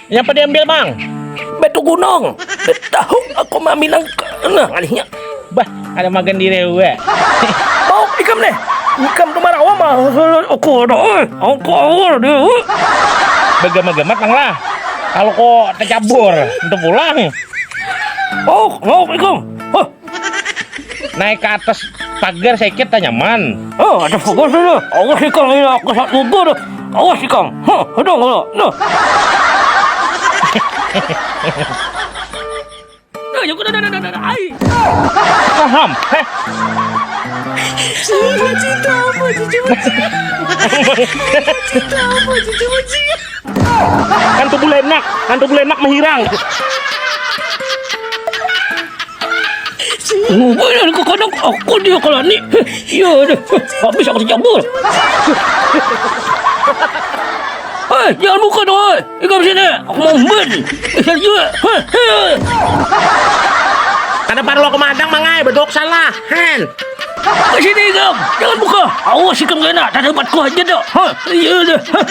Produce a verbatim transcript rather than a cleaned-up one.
Nyapa diambil, Bang? Batu gunung. Tahu aku maminang kena ngalihnya. Bah, ada magan di rewe. Mau ikam nih. Ikam tuh marah mah. Aku ada, eh. Aku awal dia. Begama-gamat nang lah. Kalau kok tercabur, itu pulang. Oh, mau ikam. Huh. Naik ke atas pagar sedikit tak nyaman. Oh, ada fokus dulu. Awas ikam ini aku satu gue dah. Awas ikam. Huh, udah ngolo. Nah. Nah, ya udah, dah, dah, dah, dah, ai. Paham? Heh. Cinta, cinta apa, cinta, cinta? Cinta apa, cinta, cinta? Kan tubuh lenak, kan tubuh lenak menghirang. Ubah dan kekanak aku dia kalau ni. Ya dah, habis aku tercampur. Eh, jangan buka dong, eh. Ikam sini, aku mau umben. Bisa juga. Heh, heh. Kada perlu aku madang, Mangai, bedok salah. Hen. Ke sini ikam, jangan buka. Awas ikam kena, tak dapatku aja dah. Heh, iya dah. Heh.